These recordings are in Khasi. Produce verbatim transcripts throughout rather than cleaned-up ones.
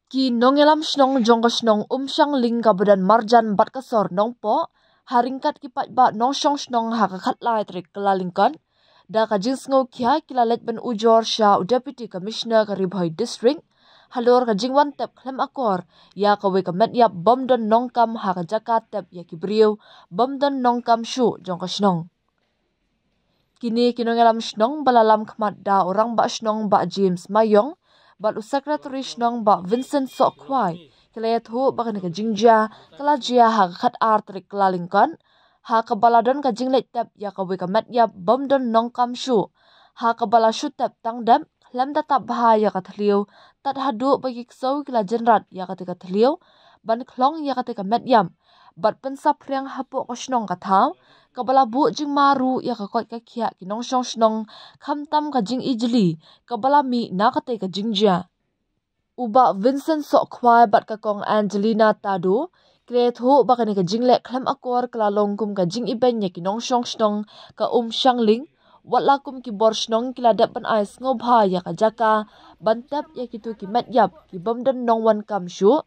Ki nongïalam shnong jong ka shnong Umshangling kaba don marjan bad ka sor Nongpoh, ha ryngkat ki paidbah nongshong shnong ha ka khatlai tarik Kyllalyngkot, da ka jingsngewkhia ki la leit ban ujor sha u Deputy Commissioner ka Ri Bhoi District, halor ka jingwan tep khlem akor ïa kawei ka met ïap bym don nongkam ha ka jaka tep ïa ki briew bym don nongkam shuh jong ka shnong. Kine ki nongïalam shnong ba la lam khmat da u rangbah shnong Bah James Mayong bad u secretary shnong Bah Vincent Sohkhwai ki la ïathuh ba kane ka jingjia ka la jia ha ka khatar tarik Kyllalyngkot, ha kaba la don ka jingleit tep ïa kawei ka met ïap bym don nongkam shuh, ha kaba la shu tep tang dep khlem da tap bha ïa ka thliew, tad haduh ba ki ksew ki la jynrat ïa kata ka thliew ban khlong ïa kata ka met ïap, bad pynsaphriang hapoh ka shnong ka thaw, kaba la buh jingma ruh ïa ka koit ka khiah ki nongshong shnong, khamtam ka jingijli kaba la mih na kata ka jingjia. U Bah Vincent Sohkhwai bad ka Kong Angelina Tadu ki la ïathuh ba kane ka jingleh khlem akor ka la long kum ka jingibeiñ ïa ki nongshong shnong ka Umshangling, wat la kum ki bor shnong ki la dep ban ai sngewbha ïa ka jaka ban tep ïa kito ki met ïap ki bym don nongwan kam shuh.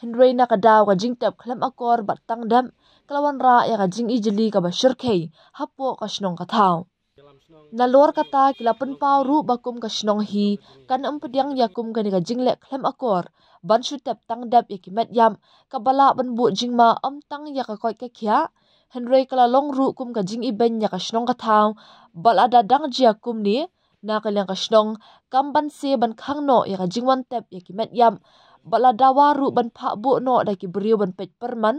Hynrei na ka daw ka jingtep khlem akor bad tang dep ka la wanrah ïa ka jingijli kaba shyrkhei hapoh ka shnong ka thaw. Nalor kata ki la pynpaw ruh ba kum ka shnong hi kan ym pdiang ïa kum kane ka jingleh khlem akor ban shu tep tang dep ïa ki met ïap, kaba lah ban buh jingma ym tang ïa ka koit ka khiah, hynrei ka la long ruh kum ka jingibeiñ ïa ka shnong ka thaw, bad lada dang jia kumne na ka liang ka shnong, kam ban se ban khang noh ïa ka jingwan tep ïa ki met ïap, bad la dawa ruh ban phah buh noh da ki briew ban peit pyrman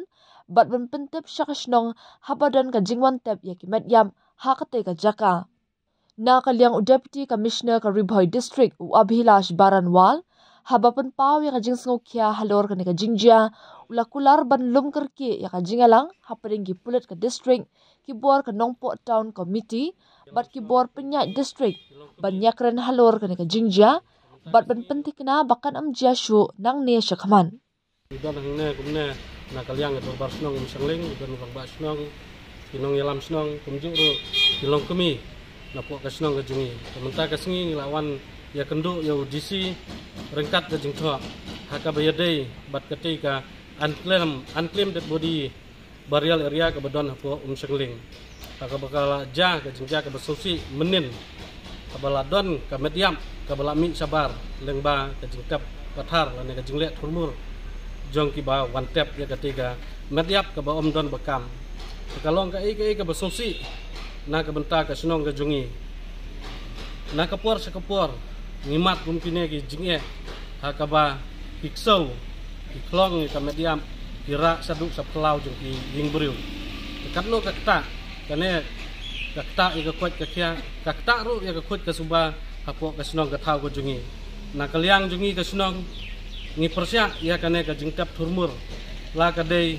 bad ban pyntip sha ka shnong haba don ka jingwan tep ïa ki met ïap ha kata ka jaka. Na ka liang u Deputy Commissioner ka Ri Bhoi District, u Abhilash Baranwal, haba pynpaw ïa ka jingsngewkhia halor kane ka jingjia, u la kular ban lum kyrkieh ïa ka jingïalang hapdeng ki pulit ka district, ki bor ka Nongpoh Town Committee bad ki bor pynïaid district ban ïakren halor kane ka jingjia bad ban pynthikna ba kan ym jia shuh nangne shakhmat. Ngi don hangne kumne na ka liang ka dorbar shnong Umshangling, ngi don rangbah shnong, ki nongïalam shnong, kumjuh ruh ki longkmie napoh ka shnong ka jong ngi. Te mynta ka sngi ngi la wan ïakynduh ïa u D C ryngkat ka jingthoh ha kaba ïadei bad katei ka unclaimed, unclaimed dead body burial area kaba don hapoh Umshangling. Ha kaba ka la jia ka jingjia kaba sngewsih mynnin, kaba la don ka met ïap kaba la mih shabar lyngba ka jingtep pathar lane ka jingleh thurmur jong kiba wan tep ïa katei ka met ïap kaba ym don ba kam. Te ka long kaei kaei kaba sngewsih na ka bynta ka shnong ka jong ngi. Na ka por sha ka por ngi mad kum kine ki jingeh ha kaba ki ksew ki khlong ïa ka met ïap, ki rah shaduh sha phyllaw jong ki ïing briew. Te katno ka ktah, kane ka ktah ïa ka koit ka khiah, ka ktah ruh ïa ka khuid ka suba hapoh ka shnong ka thaw ka jong ngi. Na ka liang jong ngi ka shnong ngi pyrshah ïa kane ka jingtep thurmur, la ka dei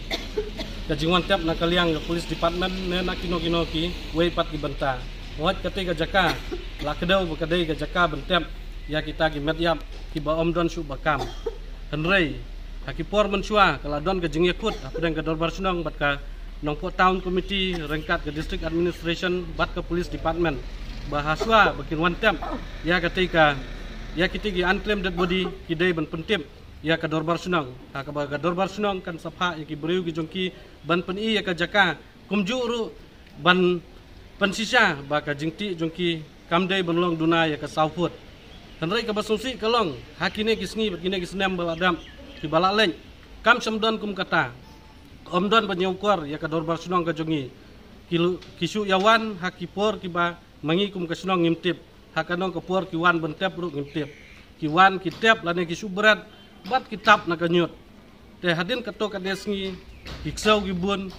ka jingwan tep na ka liang ka police department ne na kino kino kiwei pat ki bynta. Hooid, katei ka jaka la kdew ba ka dei ka jaka ban tep ïa kita ki met ïap kiba ym don shuh ba kam. Hynrei ha ki por mynshuwa ka la don ka jingïakut hapdeng ka dorbar shnong bad ka Nongpoh Town Committee ryngkat ka District Administration bad ka Police Department, ba ha shuwa ba kin wan tep ïa katei ka, ïa kitei ki unclaimed dead body, ki dei ban pyntip ïa ka dorbar shnong, ha kaba ka dorbar shnong kan sa phah ïa ki briew ki jong ki ban pyni ïa ka jaka, kumjuh ruh ban pynshisha ba ka jingtih jong ki kam dei ban long duna ïa ka saw phut. Hynrei kaba sngewsih ka long ha kine ki sngi bad kine ki snem ba la dep, kiba la leit, kam shym don kum kata. Ym don ban ïakor ïa ka dorbar shnong ka jong ngi. Ki lu-, ki shu ïawan ha ki por kiba ma ngi kum ka shnong ngim tip. Ha kano ka por ki wan ban tep ruh ngim tip. Ki wan ki tep lane ki shu bret bad ki tap na ka ñiut. Te hadien kato katne sngi ki ksew ki bun,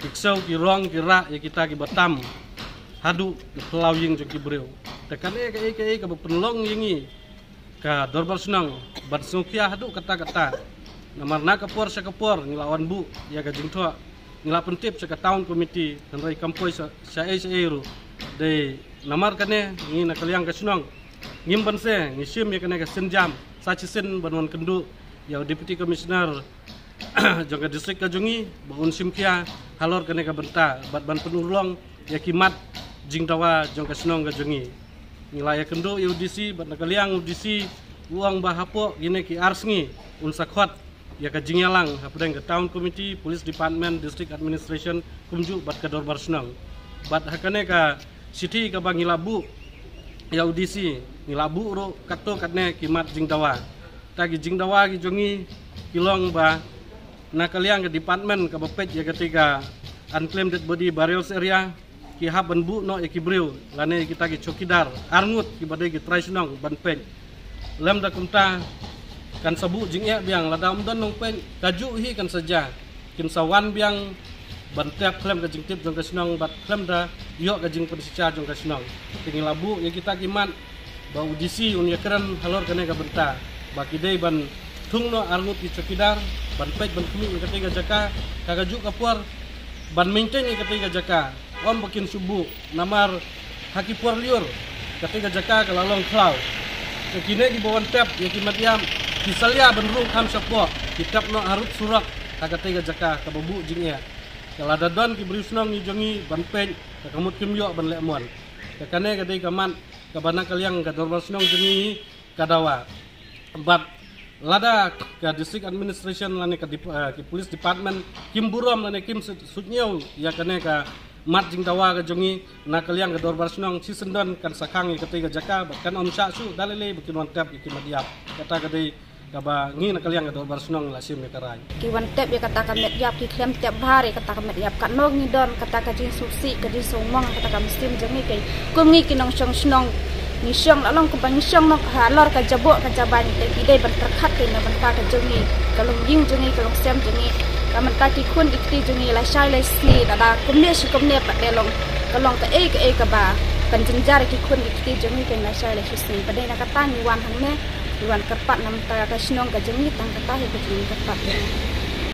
ki ksew ki rong ki rah ïa kita kiba tam haduh ki phyllaw ïing jong ki briew. Te kane kaei kaei kaba pynlong ïa ngi ka dorbar shnong ban sngewkhia haduh katta katta. Namar na ka por sha ka por ngi la wan buh ïa ka jingthoh, ngi la pyntip sha ka town committee, hynrei kam poi sha, shaei shaei ruh. Dei namar kane ngi na ka liang ka shnong ngim banse, ngi shim ïa kane ka sienjam sa shisien ban wan kynduh ïa u Deputy Commissioner jong ka district ka jong ngi ba un shim khia halor kane ka bynta bad ban pynurlong ïa ki mat jingdawa jong ka shnong ka jong ngi. Ngi la ïakynduh ïa u D C bad na ka liang u D C U ong ba hapoh kine ki ar sngi un sa khot ïa ka jingïalang hapdeng ka Town Committee, Police Department, District Administration, kumjuh bad ka Dorbar Shnong. Bad ha kane ka shithi kaba ngi la buh ïa u D C, ngi la buh ruh katto katne ki mat jingdawa. Ta ki jingdawa ki jong ngi ki long ba na ka liang ka department kaba peit ïa kata ka unclaimed dead body burials area, ki hap ban buh noh ïa ki briew lane ïa kita ki chowkidar arngut kiba dei ki trai shnong ban peit. Lymda kumta kan sa buh jingeh biang, lada ym don nongpeit, kajuh hi kan sa jia. Kin sa wan biang ban tep khlem ka jingtip jong ka shnong bad khlem da ïoh ka jingpynshitom jong ka shnong. Te ngi la buh ïa kita ki mat ba u D C un ïakren halor kane ka bynta ba ki dei ban thung noh arngut ki chowkidar ban peit ban khmih ïa kata ka jaka, ka kajuh ka por ban maintain ïa kata ka jaka. Ym ba kin shu buh namar ha ki por lyiur kata ka jaka ka la long khlaw. Te kine kiba wan tep ïa ki mat ïap ki salia ban rung kham shapoh, ki tep noh harud surok ha kata ka jaka kaba buh jingeh. Ka lada don ki briew shnong ïa jong ngi ban peit, ka ka mut kim ïoh ban leh mon. Ka kane ka dei ka mat kaba na ka liang ka Dorbar Shnong jong ngi ka dawa. Bad lada ka District Administration lane ka dep-, eh, ki Police Department kim burom lane kim sut-, sutñiew ïa kane ka mat jingdawa ka jong ngi, na ka liang ka Dorbar Shnong shisyndon kan sa khang ïa kata ka jaka bad kan ym shah shuh da lei lei ba kin wan tep ïa ki mat ïap. Kata ka dei kaba ngi na ka liang ka Dorbar Shnong la shim ïa ka rai. Ki wan tep ïa kata ka met ïap ki khlem tep bha ïa kata ka met ïap, katno ngi don kata ka jingsngewsih ka jingsngewmong kata ka mynsiem jong ngi. Kei kum ngi ki nongshong shnong ngi shong la long kumba ngi shong noh halor ka jaboh ka jabain, te ki dei ban pyrkhat kei na bynta ka jong ngi, ka longïing jong ngi, ka longsem jong ngi. Ka mynta ki khun ki kti jong ngi lashai lashisngi, lada kumne shi kumne pat te long ka long kaei kaei kaba pynjynjar ïa ki khun ki kti jong ngi kei lashai lashisngi. Ba dei na kata ngi wan hangne, ngi wan kyrpad na bynta ka shnong ka jong ngi, tang kata hi ka jong ngi kyrpad.